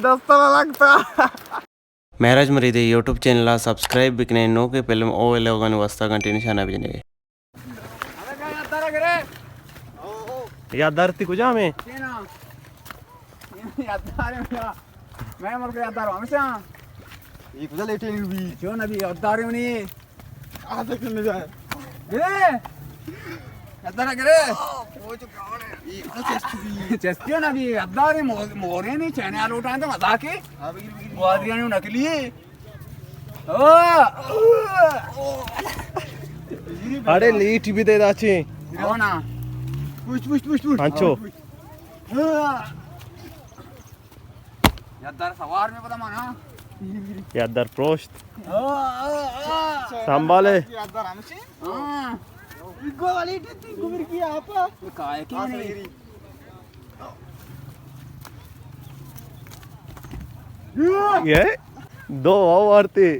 دست نہ لگتا۔ مہراج مریدے یوٹیوب چینل ءَ سبسکرائب بکنے، نوکیں فلم او ویلاگانی واسطہ گھنٹی نشانہ بجنے۔ یاددار تی کجام ہے؟ یاددار ہے میرا۔ میں ملک یاددار ہوں ہمیشہ۔ یہ کجا لیٹے نہیں بھی؟ جو نبی یاددار ہے نہیں۔ آ تک نہ جائے۔ اے! ادھر کرے۔ چستی ہو نا بھی، ادھر مو-، مورے نہیں، چینے آلو اٹھائیں تو مزاق ہے۔ گوادریانی نقلی ہے۔ او! اڑے لیٹ بھی دے داچے۔ ہو نا۔ پوچھ، پوچھ، پوچھ، پوچھ۔ ہنچو۔ ہاں۔ یاددار سوار میں پتا مانا۔ یاددار پروشت۔ آ، آ، آ۔ سنبھالے۔ یاددار ہمشی؟ ہاں۔ گو والی ٹی گمر کی آپا۔ کائے کی نہیں؟ یہ دو واو وارتے۔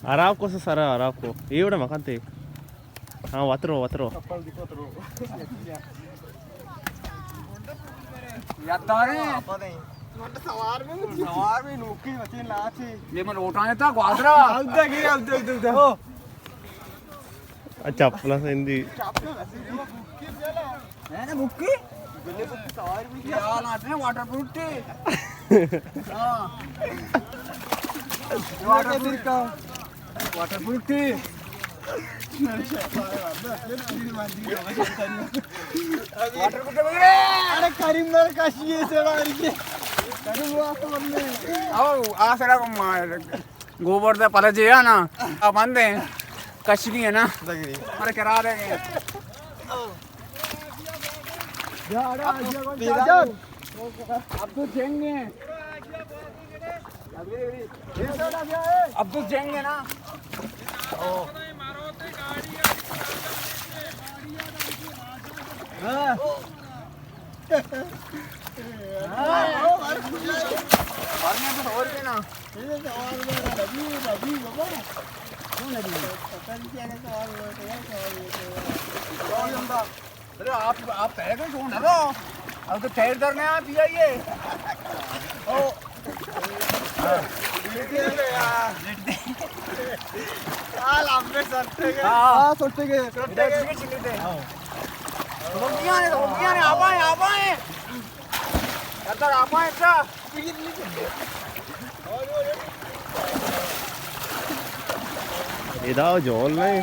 خراب کو سے سارا خراب کو۔ یہ بڑا مکان تے۔ ہاں، وترو، وترو۔ یاددار ہے؟ سوار بھی، سوار بھی نوکی بچے لاچے۔ یہ من لوٹانے تھا گوادرا۔ اب تک ہی، اب تک، اب تک۔ اچھا، پلس ہندی۔ ہے نا بکی؟ بلے بکی سوار بھی کیا؟ یار، آتے ہیں واٹر پروف ٹی۔ ہاں۔ واٹر پروف کا۔ واٹر پروف ٹی۔ واٹر پروف ٹی۔ ارے کریم نر کشی ہے سڑا ارے۔ کریم واپس بننے۔ او، آ سڑا کو مار۔ گوبر دے پلے جے نا۔ آ بندے۔ کشی ہے نا۔ ارے کرا دے۔ عبدل جنگ ہے۔ عبدل جنگ ہے نا۔ ہاں۔ ہاں۔ ارے آپ، آپ پہلے تو چھوڑ نہ دو۔ اب تو ٹائر در نہ آ پیا یہ۔ او۔ آ لمبے سٹے گئے۔ ہاں۔ آ سٹے گئے۔ سٹے گئے۔ ہو گیا نے، ہو گیا نے، آپ آئے، آپ آئے۔ ادھر آپ آئے، اچھا۔ ادا جول نہیں۔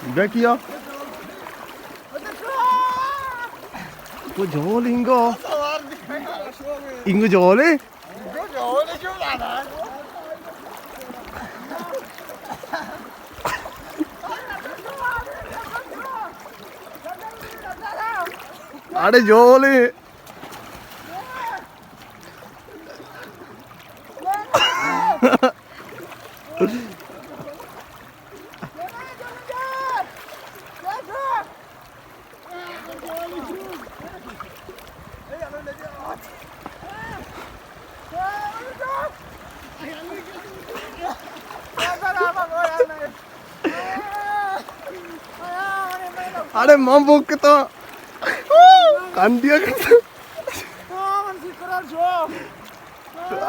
بیا کیا؟ وہ جھول انگو۔ انگو جھول ہے؟ اڑے جھول ہے۔ اڑے من بوکتا۔ کندیا کرتا۔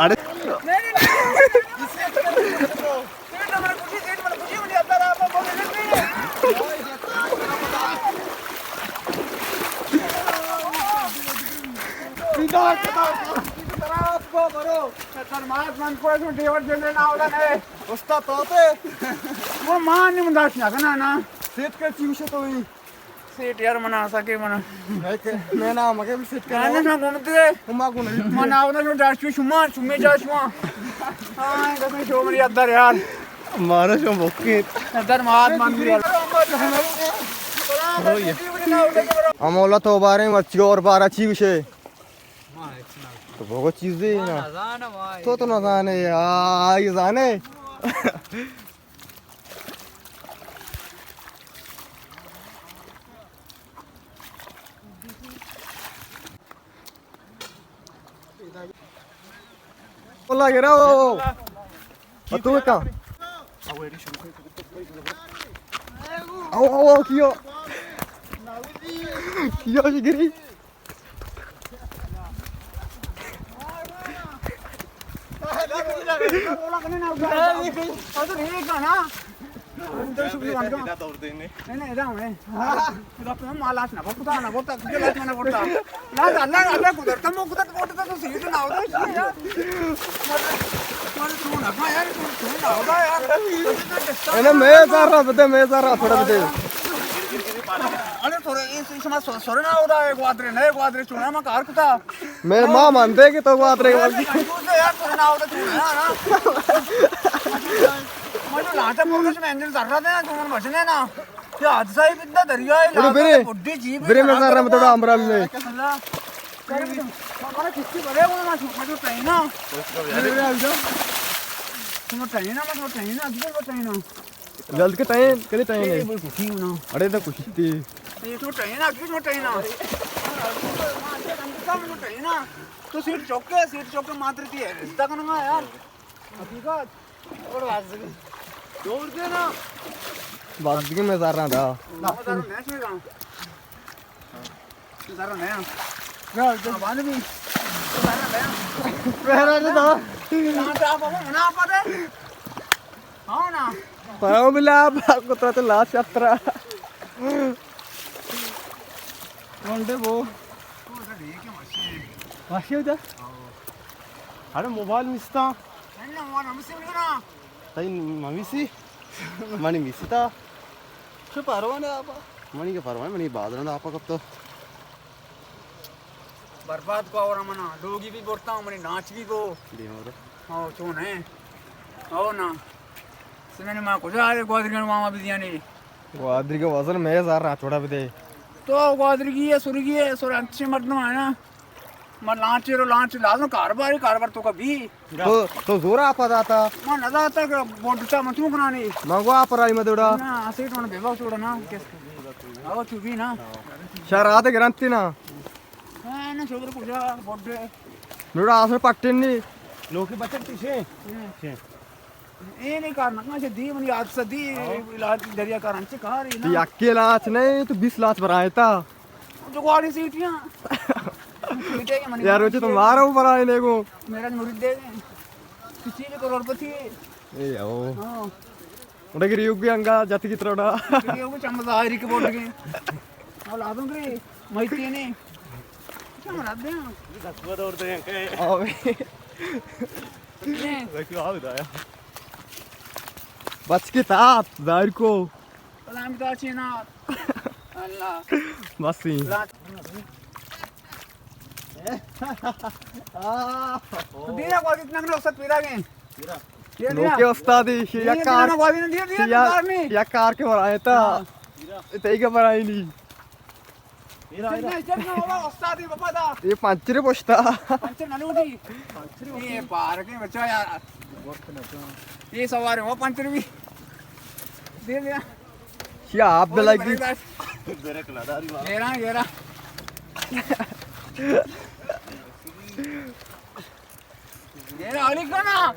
اڑے۔ استاد تو تے۔ وہ مان نہیں، من داشت نہ کنا نا۔ سیٹ کا چیوشے تو ہی۔ سیٹ یار، منا سکے منا۔ میں کہ، میں نہ مگے بھی سیٹ کا۔ نہ، نہ، گھومتے۔ ہما کو نہیں۔ منا ہوتا جو جاشو شما، شما جاشو۔ ہاں، کسم شو منی ادر یار۔ مارا شو بوکے۔ ادر مات من یار۔ ہم اولا تو بارے مچی اور بارا چی گوشے۔ تو بگو چیزے نا۔ تو تو نہ زانے، آئی زانے۔ اللہ گرا ہو۔ اتو کا؟ او، او، او، کیو۔ کیو شگری۔ انا میں زارا بدے، میں زارا تھوڑا بدے۔ اڑے تھوڑا اس، اس ما سو-، سورے نہ ہوتا ہے، گوادرے نہ، گوادرے چونا ما کار کتا۔ میں ماں مانتے کہ تو گوادرے والے۔ یار تھوڑا نہ ہوتا چونا نا۔ مجھے لاٹا پورش میں انجن ذرہ دے نا، جو من بچنے نا۔ یہ حادثہ ہی کتنا دریا ہے، اڑے لاٹا برے، بڈی جیب برے میں زارا مطلب امرال میں۔ اللہ۔ ہمارا کسی بڑے ہونا، مجھے ٹائنا۔ مجھے ٹائنا، مجھے ٹائنا، مجھے ٹائنا۔ جلد کے ٹائم، کدے ٹائم ہے؟ اڑے تو کچھ تھی۔ یہ تو ٹائنا، کس میں ٹائنا؟ تو سیٹ چوکے، سیٹ چوکے ماتر تھی ہے۔ اس تک نہ یار۔ حقیقت۔ اور بازگی۔ جوڑ دے نا۔ بازگی میں زار رہا تھا۔ زر نیا۔ زر تو بند بھی۔ زر نیا۔ زر نیا۔ ہاں، تو آپ کو منا پتہ ہے؟ ہاں نا۔ پرو ملا، آپ کو تو لاش یاترا۔ کون دے وہ؟ واشی ہوتا؟ اڑے موبائل مستا۔ تئی ممیسی؟ منی میسی تا۔ چو پروانے آپا؟ منی کے پروانے، منی بادران آپا کپتو۔ برباد کو اور منا، لوگی بھی برتا ہوں، منی ناچ بھی بو۔ دیمور۔ او، چون ہے؟ او نا۔ سمن ما کجا آئے، گوادری گن ماما بھی دیانی۔ گوادری کے وزن میں زار رہا چھوڑا بھی دے۔ تو گوادری کی ہے، سرگی ہے، سر اچھے مردم ہے نا۔ ما لانچ رو لانچ لازم کاروبار، کاروبار تو کبھی۔ تو، تو زور آپ داتا۔ ما نہ داتا کہ بوڈتا من تو کنانی۔ ما گو آپ رائی مدوڑا۔ نا، اسے تو بے بس وڑا نا۔ او تو بھی نا۔ شہر آتے گرانتی نا۔ ہاں، نا، شوگر کجا بوڈے۔ نوڑا آسر پٹن نی۔ لوکی بچک تیشے۔ ہاں۔ اے نہیں کار نہ، اچھا دی منی حادثہ دی، ہاں۔ علاج دریا کار انچے کار ہی نا۔ تو یکی لاچ نہیں، تو بیس لاچ برائے تا۔ جو گواڑی سیٹیاں۔ سیٹے کے منی یار، وہ تو مارا ہوں برائے نے کو۔ میرا مرید دے۔ کسی بھی کروڑ پتی۔ اے او۔ ہاں۔ اڑے گری یوگی انگا جاتی کی تروڑا۔ گری یوگی چم ظاہری کے بوٹ گئے۔ اور لازم گری۔ مئے تینے۔ چمڑا دے۔ دسوا دور دے کہ۔ آوے۔ دے۔ دسوا آو دایا۔ بچ کے تات دار کو۔ سلام دار چینا۔ اللہ۔ بس ہی۔ تو دیرا کو کتنا نو ست پیرا گئے۔ دیرا۔ نوکے استادی، شی یک کار، نہ وادی نہ دیر، دیر، یا، دیر نہیں۔ یک کار کے برائے تا۔ ہاں۔ تئی کے برائے نہیں۔ چل نہ، چل نہ، بابا، استادی، بابا دا۔ یہ پنچر پشتا۔ پنچر نہ لوٹی۔ یہ پار کے بچا یار۔ یہ سوار ہوا پنچر بھی۔ دیر، دیر۔ شی آپ بلائی کی۔ گیرا، گیرا۔ گیرا علی کنا۔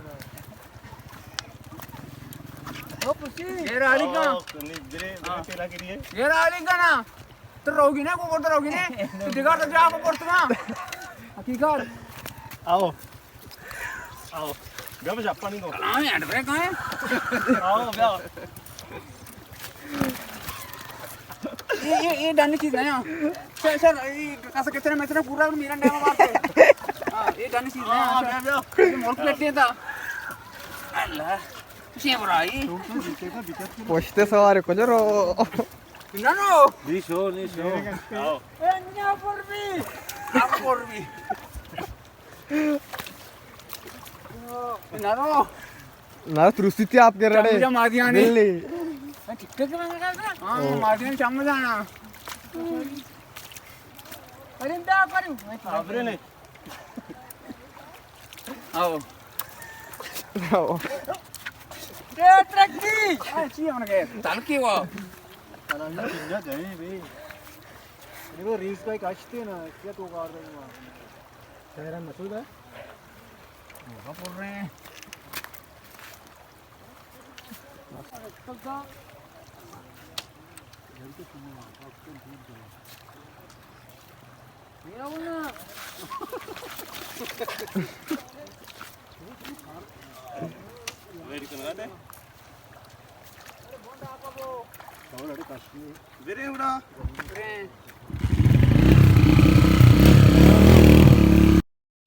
او پسی۔ گیرا علی کنا۔ گیرا علی کنا۔ تو روگی نا، کو تو روگی نے۔ تو دیگار تو جا کو پورتما۔ حقیقت۔ آؤ۔ آؤ۔ بیا بجا پانی کو۔ ہاں، یار، بے کہاں ہے؟ آؤ، بیا۔ اے، اے، اے ڈن چیز نہ ہے۔ سر، سر، اے کسا کتنے میں اتنا پورا میرا نام بات ہے۔ ہاں، اے ڈن چیز نہ ہے۔ ہاں، بیا، بیا۔ یہ ملک بیٹھے تھا۔ اللہ۔ کسی برائی۔ پوچھتے سوارے کو جو رو۔ نہ رو۔ نہیں شو، نہیں شو۔ آؤ۔ اے نہ پر بھی۔ آپ پر بھی۔ نہ رو۔ نہ، ترسی تھی آپ کے رڑے۔ مجھے مار دیا نہیں۔ بلی۔ ہاں، مار دیا نہیں، چم جانا۔ پرندہ کروں۔ ابرے نے۔ آؤ۔ آؤ۔ اے ترقی۔ اے چی ہم گئے؟ تلکی وا۔ تلکی نہ گئے بے۔ یہ وہ ریس کا ایک اشتے نا، کیا تو کار دے نا۔ شہر مسعود ہے۔ وہ پڑھ رہے ہیں۔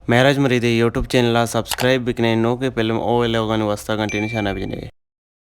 مہراج مریدے یوٹیوب چینل ءَ سبسکرائب بکنے، نوکیں فلم او ویلاگانی واسطہ گھنٹی نشانہ بجنے۔